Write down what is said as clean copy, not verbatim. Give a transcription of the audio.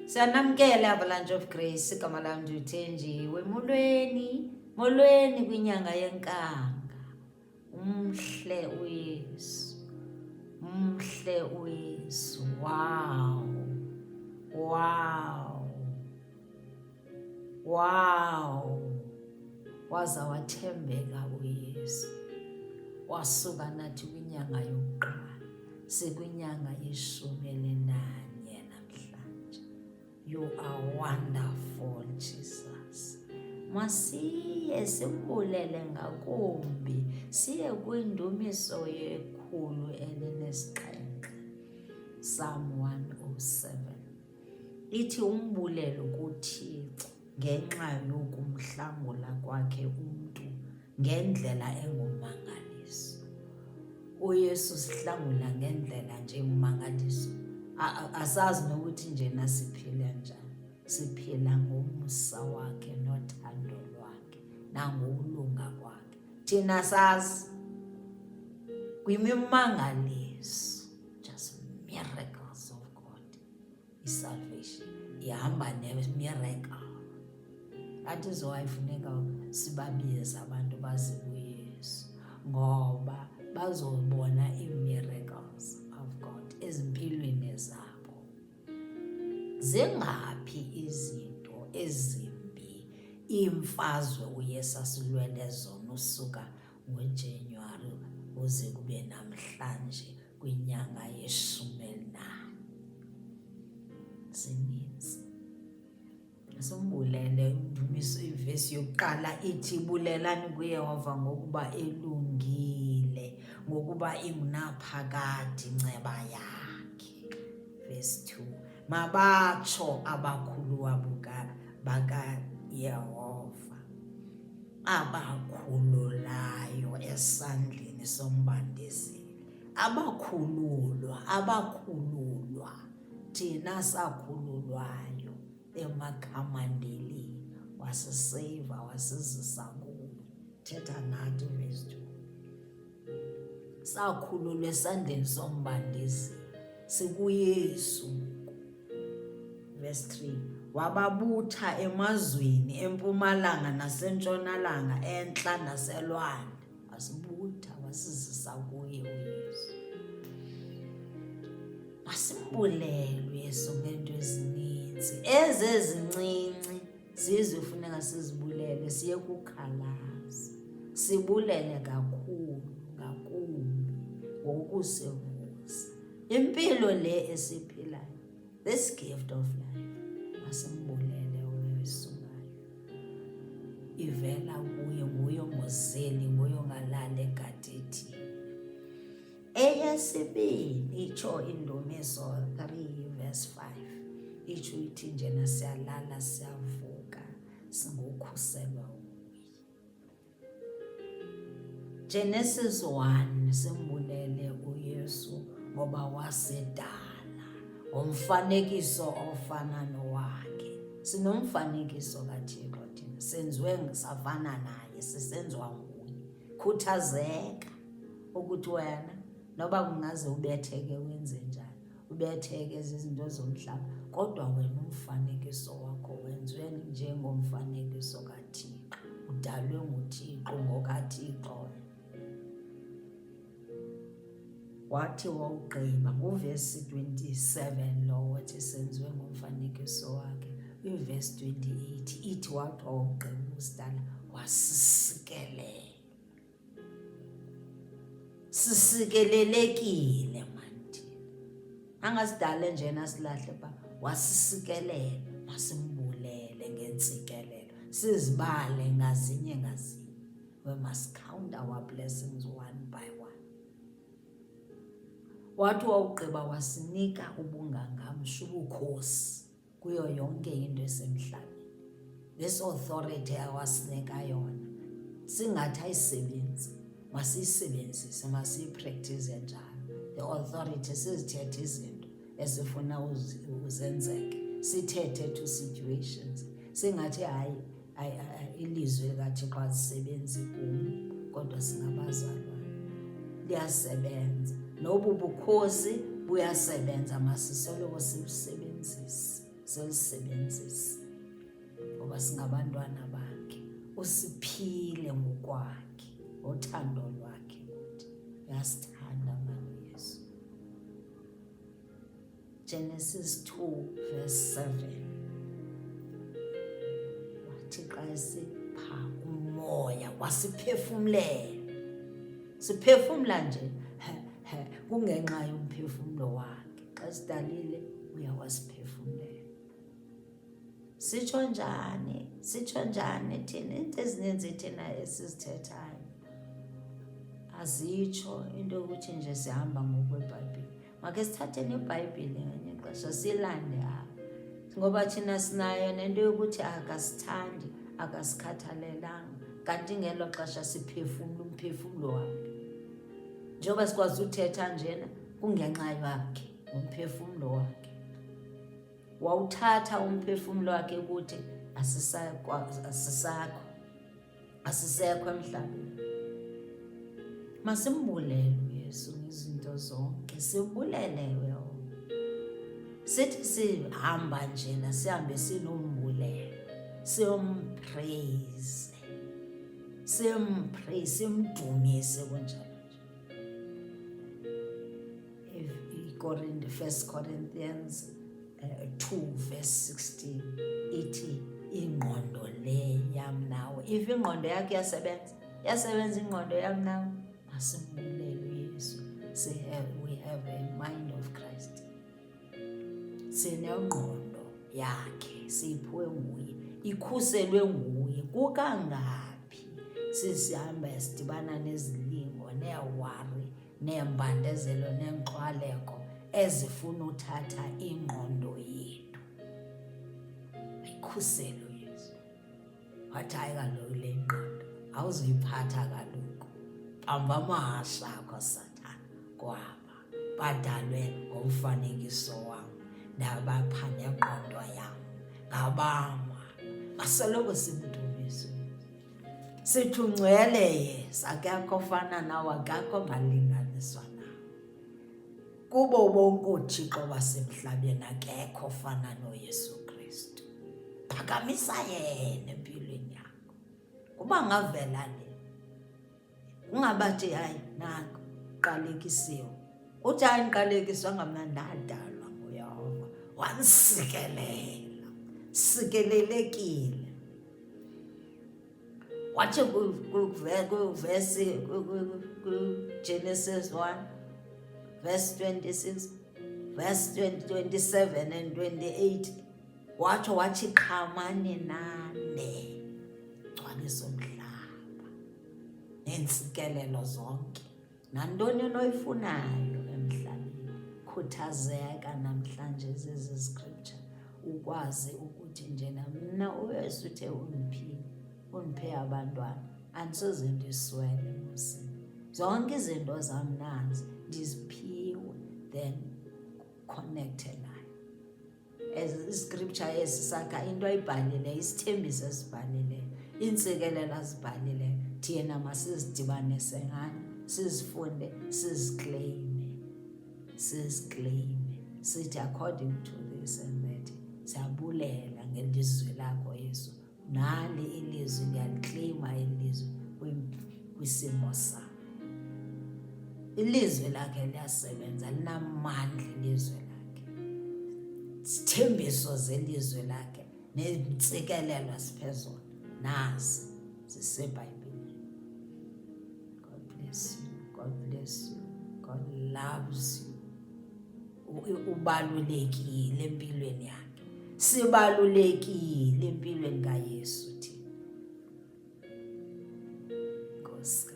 Siyanamkela Avalanche of Grace, igama lam ndiwuthenjiwe. Molweni, molweni kwinyanga yenkanga. Umhle uYesu, umhle uYesu. Wow, wow, wow. Waza wathembeka uYesu, wasuka nathi kwinyanga yokuqala, sikwinyanga yeshumi elinanye namhlanje. You are wonderful, Jesus. Masiye simbulele ngakumbi, siye kwindumiso ye-107, Psalm 107. Ithi umbulelo kuThixo ngenxa yokumhlangula kwakhe umntu ngendlela engumangaliso. UYesu sihlangula ngendlela nje engumangaliso. Asazi nokuthi nje nasiphila njani. Siphila ngomsa wakhe nothando lwakhe nangokulunga kwakhe. Thina sazi kwimimangaliso, just miracles of God. I-salvation ihamba ne-miracle. That is why funeka sibabize abantu baze kuYesu, ngoba bazobona ii-miracles of God ezimpilweni zabo. Zingaphi izinto ezimbi, iimfazwe uYesu asilwele zona usuka ngoJanuwari uze kube namhlanje kwinyanga ye-14? Zininzi. Simbulele. Indumiso ivesi yokuqala ithi bulelani kuYehova ngokuba elungile, ngokuba ingunaphakade inceba yakhe. Verse 2, mabatsho abakhuluwa bakaYehova abakhululayo esandleni sombandezeli. Abakhululwa, abakhululwa, thina sakhululwayo emakhamandeleni, wasiseyiva wasizisa kuye. Thetha nathi verse 2. Sakhululwa esandleni sombandezeli, sikuYesu. Verse 3, wababutha emazweni empumalanga nasentshonalanga, entla naselwandle. Wasibutha wasizisa kuye uYesu. Masimbulele uYesu ngeento ezininzi, ezi ezincinci zizo funeka sizibulele, siye kukhalaza, sibulele kakhulu ngakumbi ngokusivusa impilo le esiphilayo, this gift of life. Masimbulele uYesu ngayo, ivela kuye, nguye ongozeli, nguye ongalali egadithi. Eyesibini itsho indumiso 3 verse 5, itsho ithi njena siyalala siyavuka singokhuselwa nguye. Genesis 1, simbulele uYesu ngoba wasidala ngomfanekiso ofana nowakhe. Sinomfanekiso kaThixo thina, senziwe safana naye, sisenziwa nguye. Khuthazeka ukuthi wena noba kungaze ubetheke wenze njani, ubetheke zizinto zomhlaba, kodwa wena umfanekiso wakho wenziwe njengomfanekiso kaThixo, udalwe nguThixo, ngokaThixo. Wathi wawugqiba nguvesi 27 lowo wathi senziwe ngomfanekiso wakhe. Kwivesi 28 ithi wathi wawugqiba usidala wasisikelela. Sisikelelekile mani, angasidale njena silahle pha, wasisikelela. Masimbulele ngentsikelelo, sizibale ngazinye ngazinye. We must count our blessings one by one. Wathi wawugqiba wasinika ubungangamsha, ubukhosi kuyo yonke into esemhlabeni. This authority awasinika yona, singathi ayisebenzi, masiyisebenzise, masiyipractice njalo the authority, sizithethe izinto esifuna uzenzeke, sithethe to situations, singathi hayi, ilizwi likaThixo alisebenzi kum, kodwa singabazalwane, liyasebenza. Nobu bukhosi buyasebenza, masisoloko sibusebenzise. Silisebenzise ngoba singabantwana bakhe. Usiphile ngokwakhe, ngothando lwakhe kuthi. Uyasithanda mani uYesu. Genesis 2 verse 7. Wathi xa esipha umoya wasiphefumlela. Siphefumla nje kungenxa yomphefumlo wakhe. Xa sidalile uya wasiphefumlela. Sitsho njani? Sitsho njani thina? Into ezininzi thina esizithethayo azitsho into yokuthi nje sihamba ngokweBhayibhile. Makhe sithathe neBhayibhile ngenye ixesha silande apha, ngoba thina sinayo nento yokuthi akasithandi, akasikhathalelanga, kanti ngelo xesha siphefumla umphefumlo wakhe. Njengoba sikwazi uthetha njena kungenxa yakhe, ngumphefumlo wakhe. Wawuthatha umphefumlo wakhe ukuthi asisakho, asisekho emhlabeni. Masimbulele uYesu ngezinto zonke, sibulele Yehova. Sithi sihamba njena sihambe sinombulelo, simpraise, simpraise, simdumise kunjalo nje. First Corinthians 2 verse 16 ithi ingqondo le yam nawe. If ingqondo yakho iyasebenza, iyasebenza ingqondo yam nawe, masimbulele uYesu. We have a mind of Christ. Sinengqondo yakhe, siyiphiwe nguye, ikhuselwe nguye. Kukangaphi sisihamba sidibana nezilingo neewari neembandezelo neenkxwaleko ezifuna uthatha ingqondo yethu. Ayikhusele uYesu. Wathi hayi kaloku le ngqondo awuzuyiphatha kaloku. Bamba amahashe akho Sathana kwaba badalwe ngomfanekiso wam, ndabapha nengqondo yam, ngabam. Masoloko simdumisa. Sithi ungcwele Yesu, akekho ofana nawe, akekho ongalinganiswa nawe. Kubo bonke oothixo basemhlabeni akekho ofana noYesu Kristu. Phakamisa yena empilweni yakho. Kuba ngavela le. Ungabathi hayi nanku qalekisiwe. Uthi hayi ndiqalekiswanga mna, ndadalwa nguYehova. Wansikelela. Sikelelekile. Wathi kuvesi kuGenesis 1 verse 26 verse 27 and 28 watsho wathi qhamani nande gcwalisa umhlaba neentsikelelo zonke nantoni onoyifunayo emhlabeni. Khuthazeka namhlanje zezi scripture ukwazi ukuthi njena mna uYesu uthe undiphile, undiphe abantwana, andisoze ndiswele mos. Zonke izinto zam nazi ndiziphiwe, then connecte naye. As iscripture esi sakha into ayibhalileyo, isithembiso esibhalileyo, iintsikelelo azibhalileyo, thina masizidibanise ngani, sizifunde, sizikleyime, sizikleyime sithi according to this and that. Siyabulela ngelizwi lakho Yesu, nali ilizwi, ndiyalikleyima ilizwi kwisimo sam. Ilizwi lakhe liyasebenza, linamandla ilizwi lakhe. Sithembiso zelizwi lakhe neentsikelelo siphezulu nazi ziseBhayibhileni. God bless you. God bless you. God loves you. Ubalulekile empilweni yakhe. Sibalulekile empilweni kaYesu thina. Nkosi.